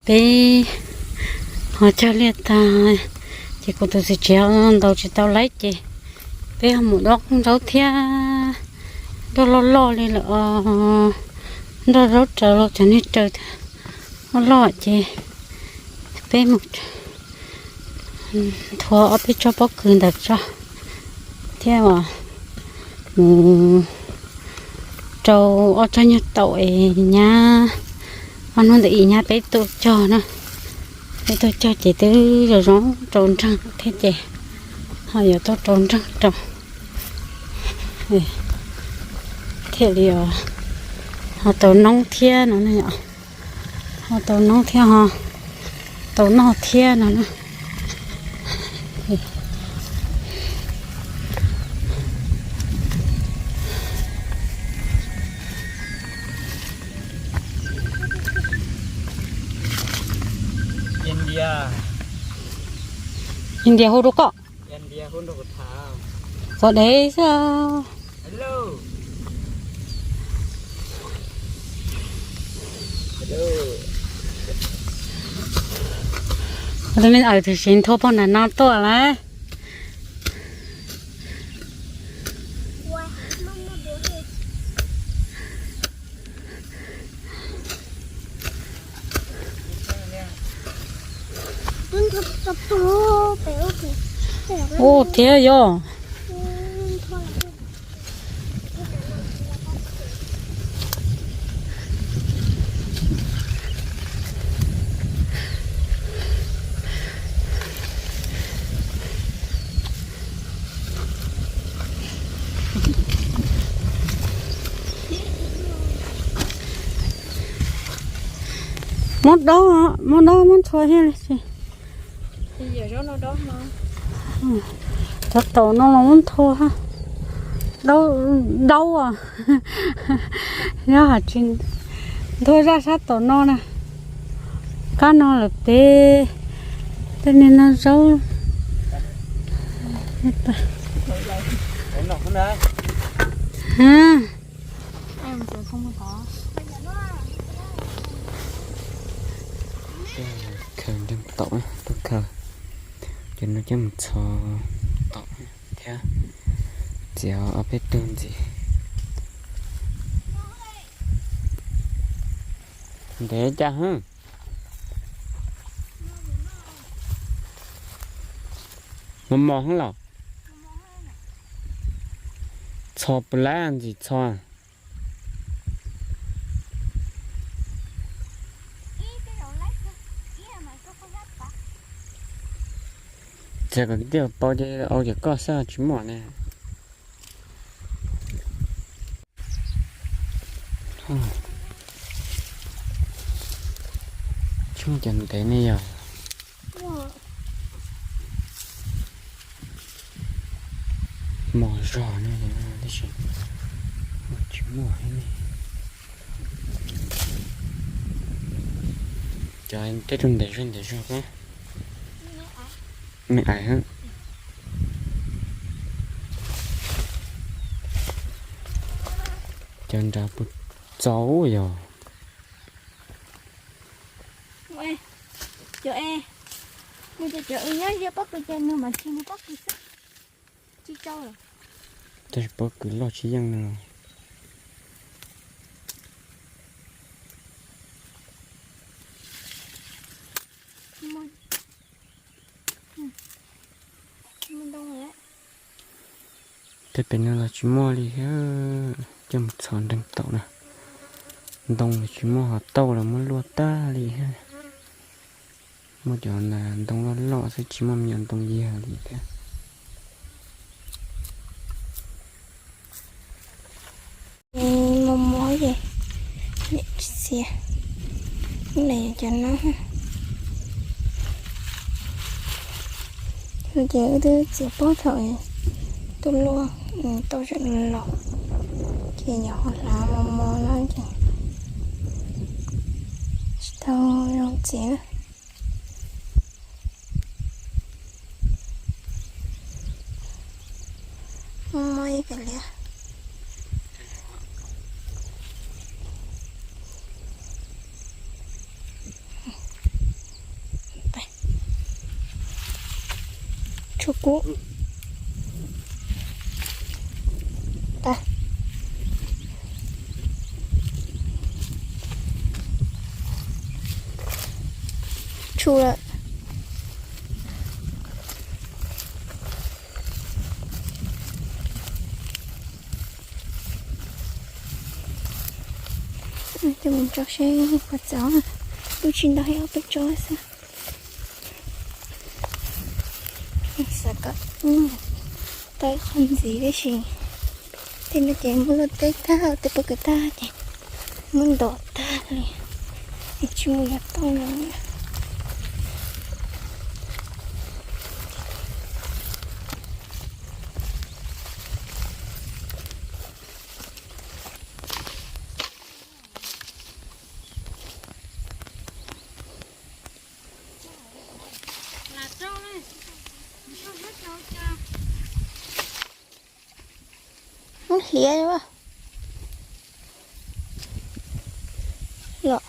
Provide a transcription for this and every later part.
Peb ho cog liaj tag, ces kuv tus txiv tsev ntaus tsis tau laib ces peb ho mus dob qoob zaub thiab. Nroj loj loj li lawm os, nroj zaub raws los cov niag raws thiab loj loj ces peb mus nthuav ob peb tsob pob kws ntawm tso thiab os. Mus rau ob tsob nyuag taum es nyab, ob hnub ntawm ib nyab peb tuaj cog na, peb tuaj cog ces twb zoo zoo rau nreeg thiab ces ho yuav tuaj rau nreeg rau thiaj li os. Ho tau noob thiab no, ho tau noob thiab ho tau noj thiab no na. India hu rau koj. Txog dev xwb. Tus me aws tam sim nthua pog nram no tuaj lawm. Ua thiab yog. Muab dob, muab dob muab ntxhua thiab li. Cov taum no los muab ntxhua. Daub, daub os. Yog hais tias ntxhua zaj sab taum no na, qab no lawm peb tej niag no zaub. Khaws nreeg taum, tuaj khaws cov no coj mus txhos taum thiab txiav ob peb tug ntxiv. Ntev cas heev. Mos mos heev los. Txhos puas lab ntxim txhos. Txawm kom kwv tij paub ces ua cov koj xwb tsis muaj ne. Tsis muaj cov ntev ne yog. Mos zog ne tab sis tsis muaj ne. Cov tej tug ntev zog ntev zog ko. Me ais. Cov nrad puas txaus yog. Cov es, mus cov cov nyob ze pob kws ces nws mam tsis mus pob kws xwb. Tsis tsau lawm. Tab sis pob kws loj tsis yeej no. Tej pem no los tsis muaj li thiab, coj mus txhos nreeg taum na. Ntoo los tsis muaj, ho tauj los muab luaj tag li thiab. Muaj cov ntoo loj loj xwb tsis muaj me nyuam ntoo yag li thiab. Mos mos ces tsis txiav. Ub, cov no ces wb twb txiav pob thaum tuaj luaj tau tseem los, ces nyuam qhuav hlav mos mos no ces tsis tau zoo txiav na. Muaj ib pem liab. Tshuav kub. Tas. Tshuav lawm. Coj mus tso seb puas txaus. Twb tsis ntau, ob peb tsob xwb. Xav kom tau ib qho ntxiv, tab sis tej no ces muab luaj teb tag, tej pob kws tag ces muab ntos tag li, tsis muaj yam tau no. Muab hliav los.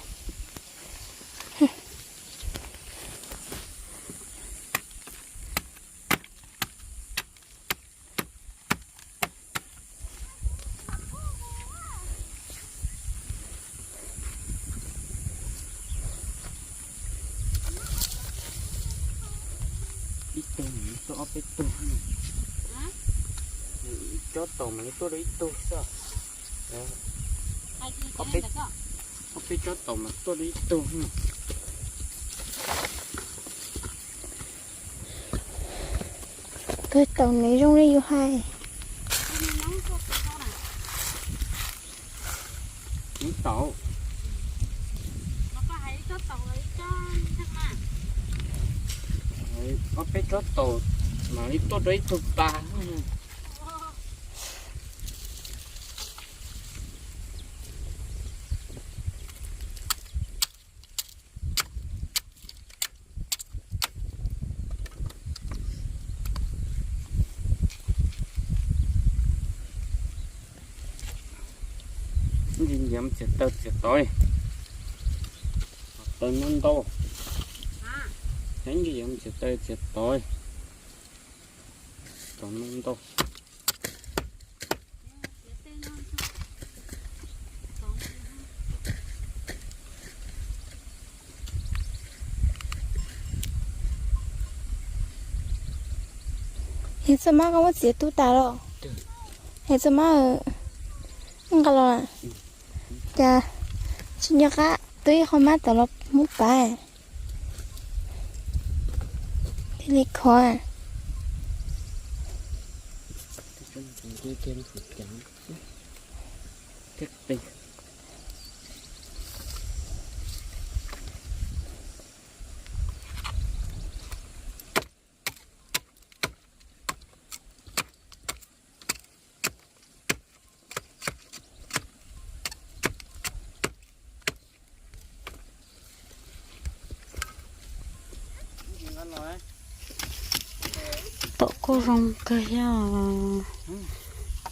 Ib tug, tuaj ob peb tug. Ib tsob taus mas li tuaj rau ib tug xwb. Ob peb tsob taus mas tuaj rau ib tug. Kawg taus nws zoo li yus hais. Nws taus. Ob peb tsob taus mas li tuaj rau ib tug pas. Ntsis nyiam txiav taws txiav tod, taws no ntau. Ntsis yog txiav taws txiav tod, taws no ntau. Heev txog mab koj muab txiav tu tas los? Heev txog mab, nqa los. Cas tsis nco qab tu ib qho mab tom los muab pav thiaj li khov. Pom kuj zoo kawg thiab.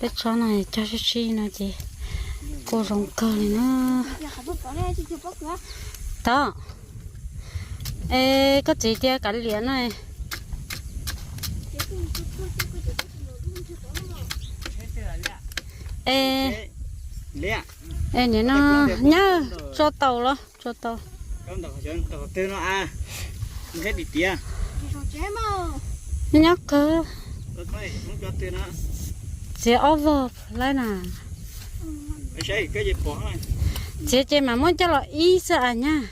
Peb tsob no cog sib sib no ces kuj zoo kawg li na. Tod, es koj txiv tias kav liam no. Es, es nim no nyab tso taus los tso taus. Nyob kawg. Txiav ob vog laib na. Txiav ces mam muab coj los ib xwb as nyab.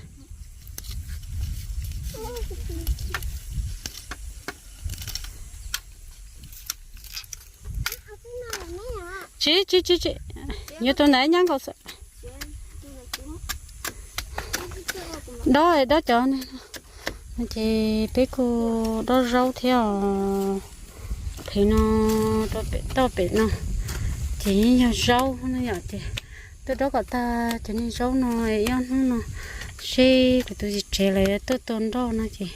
Tsis tsis tsis tsis, yuav tus ntawd nyab nkaus xwb. Dob dob cov no ces peb kuj dob zaub thiab os. Pem no, rau pem toj pem no ces yeej yog zaub no yom, ces tuaj dob kom tag cov niag zaub no ib ob hnub no seb kuv tus txiv tsev lawv tuaj tua nroj no ces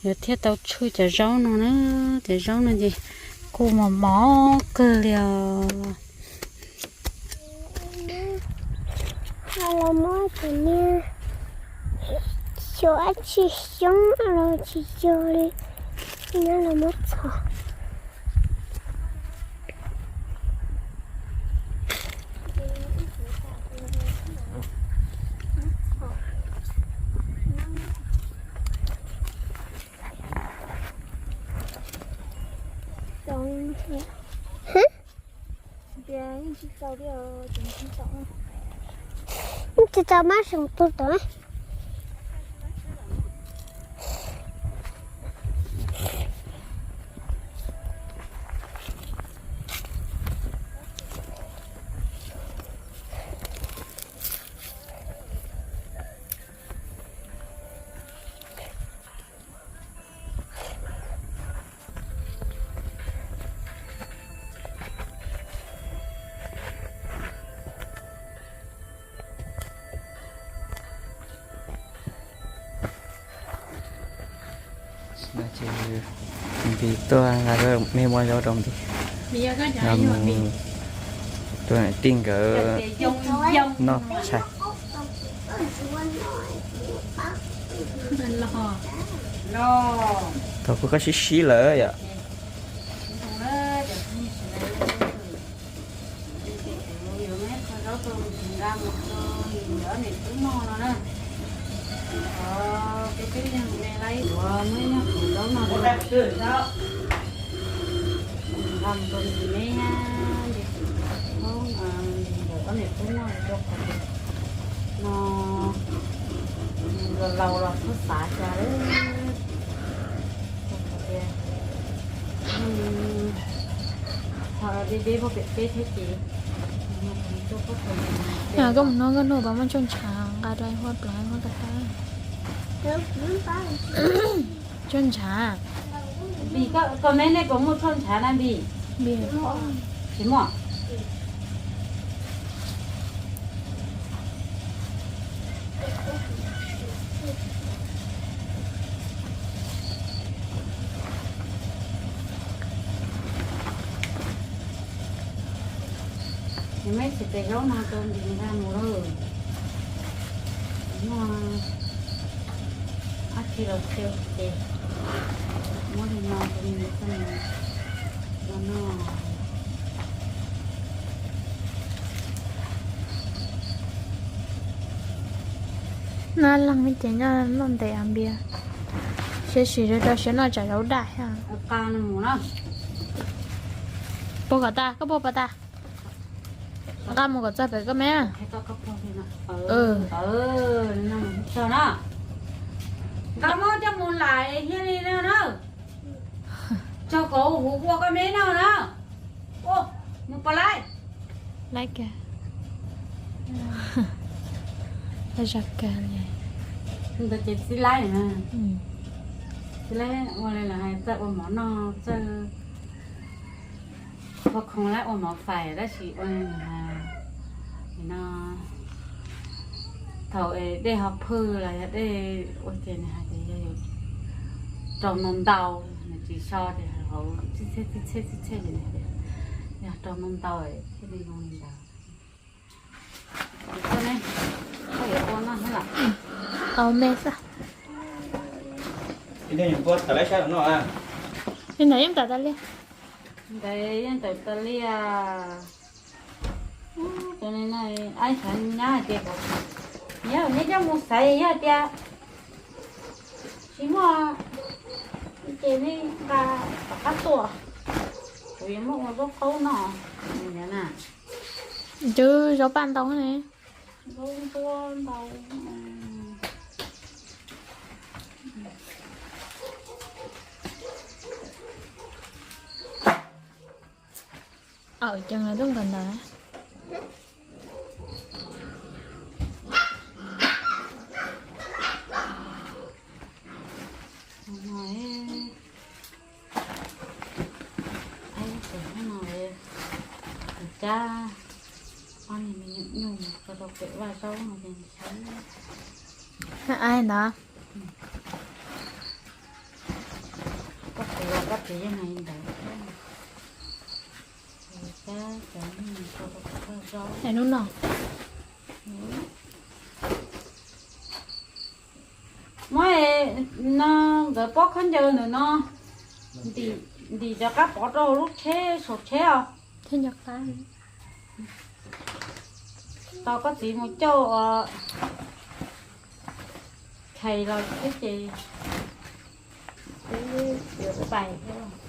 yuav thiaj tau tshwj cov zaub no na. Cov zaub no ces kuj mos mos kawg li os. Los muab cov niag xyov dab tsi xyoob los tsis yog li, Nyob los muab txhom. Tsis tau mab seem pug tod. Ces Npis tuaj nqa me muaj zaub rau Npis, nqa mus rau niam tij nkawd noj tshais. Thaum kuv koj sib sib lawm yom. Nqa mus rau nws me, nws ob niam tub noj rau qhov no, laus laus los txhob xav cas lawm. Qhov tias, qhov deb deb pem peb thiab ces, koj mus noj koj noj pas muaj tshuaj ntshav nqa rau huaj plaws huaj koj tab. Tshuaj ntshav. Npis, koj me nej puas muaj tshuaj ntshav na Npis? Tsis muaj. Nws me txiv tes zaub no rau Npis nqa mus lawm. Muaj dab tsi los xyaw ces muab li no rau Npis coj mus ua noj. Nab leeg me ces nyob noj ntev av npias, siab sim rau rau siab noj tsam zaub daj thiab. Puas kom tas, koj puas pas tas? Nqa mus kom txog pem koj me. Nqa muab coj mus lawm thiaj li no na. Tso kom huv ua koj me no na. Mus pom lawm. Laib kawg. Laib zog kawg li. Ntawd ces txib laib, txib laib ua li lawv hais txawj ua mov noj, txawj ua khoom laib ua mov fais tab sis ua li no, thaum dej ho phwj los yog dej ua ces nws hais tias yog yuav rau ntau ntau, nws tsis so ces hauv txij txhej txij txhej txij txhej li, yog rau ntau ntau thiaj li zoo li ntawd. Koj yuav ua noj thiab los? Au me xwb. Li ntawd yeej tawm tas li. Ntawd yeej tawm tas li. Aib xav nyab hais tias, nyab, nyab coj mus xaiv, yog tias tsis muaj ces nej nqa tom qab tuaj, kuv yuav muab ua zaub qaub noj na. Twb zaub paj ntau ne. Zaub ntuab ntau. Aw, ceev lawv tuaj nkaus ntawd. Aib, tus no, tus cab ob niag me nyuam nyuj mus tso rau pem vaj zaub no ces nws saib. Aib ntawd. Koj tus los koj txiv yeej hais li ntawd. Cab cov nyuj mus tso rau pem vaj zaub. Hnub no, muab no nkawd pob khaub ncaws ntawm no, Ntim cov qab pov rau lub tsheb, saum tsheb os. Tos koj txiv mus coj ua khais los thiab ces pais thiab.